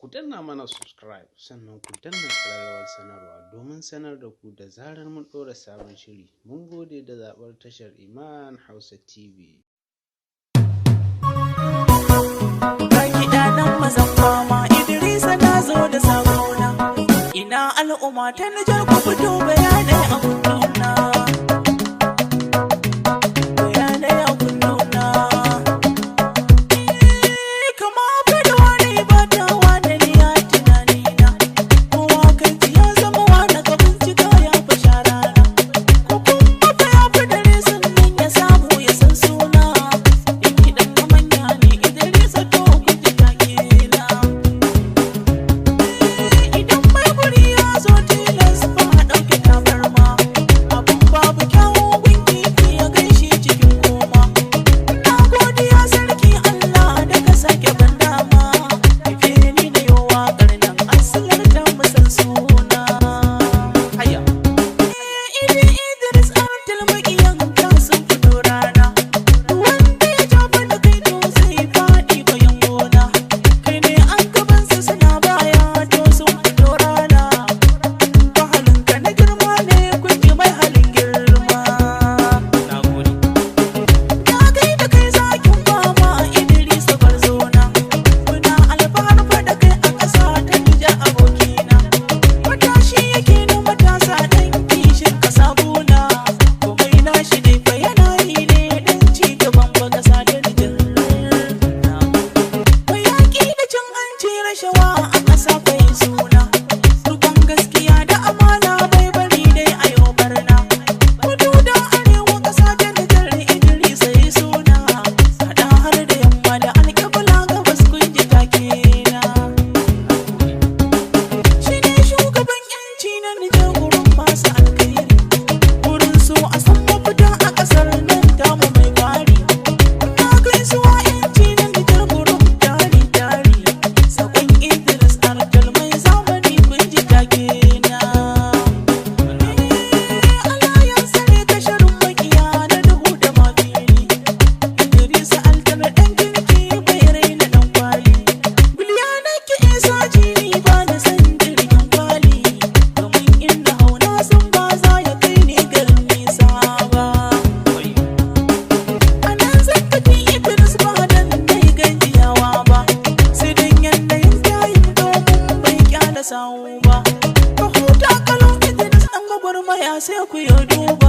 Ku danna mana subscribe, sannan ku danna ƙararrawar sanarwa domin sanar da ku da zarar mun ɗora sabon shiri. Mun gode da zaɓar tashar Iman Hausa TV. Ga kiɗa nan mazan fama, Idrisa na zo da sakona. Ina al'umma ta Nijar, ku fito, bayanai a kunnuna. Bayanai a kunnuna. Kama da wani ba ta wani ni a tunanina. Kowa kan ji ya zama wani, ka bincika ya fi rana. Ko kuma fa ya fi dare sannan ya samu ya san suna. In kiɗan na manya ne, Idrisa, to ku ji take na. Idan mai guri ya zo, tilas ba a ɗauke tabarma. Abun babu kyawu gunki ya gaishe cikin koma. Na godiya sarki Allah da ka sake ban dama. Haife ni da yau waƙar nan asalar ta musan suna. Haya. Idi Idris Artal, maƙiyan ka sun fito rana. Wanda ya jafa da kai to zai faɗi bayan gona. Kai ne an gabansu, suna baya, to sun fito rana. Halinka na girma ne, kun ji mai halin girma. Na gode. Na gaida kai zakin fama, Idris Barzona. Muna alfahar faɗa kai a ƙasa ta Nijar, abokina. Matashi yake na matasa, ɗan kishin ƙasa buna. Komai nashi ne fa yana yi ne dan ci gaban ba ƙasa ta Nijar. Mai yaƙi da cin hanci, rashawa a ƙasa bai suna. Rukun gaskiya da amana bai bari dai a yau barna. Kudu da arewa, ƙasa ta Nijar, Idris ya suna. Haɗa har da yamma da alƙibla gabas, kun ji take na. Shi ne shugaban 'yanci na Nijar, gurin masu alkhairi. Wurin so a san mafita a ƙasar nan tamu mai kwari. Na gaisuwa 'yanci na Nijar, gurin tari tari. Sakon Idris Artal mai zamani, kun ji take na. Allah ya sare ka sharrin makiya na duhu da mafili. Idris Altar ɗan kirki, bai raina ɗan kwali. Biliya nake isa jini, ba na san jirgin kwali. Domin inda hau na san ba za ya kai ni garin nisa ba. A nan zan tafi, Idris, ba dan dai gajiyawa ba. Sai dan yanayin tayin, domin bai kyala sawu ba. Ka huta kalau, Idris, an gwagwarmaya, sai ku yi duba.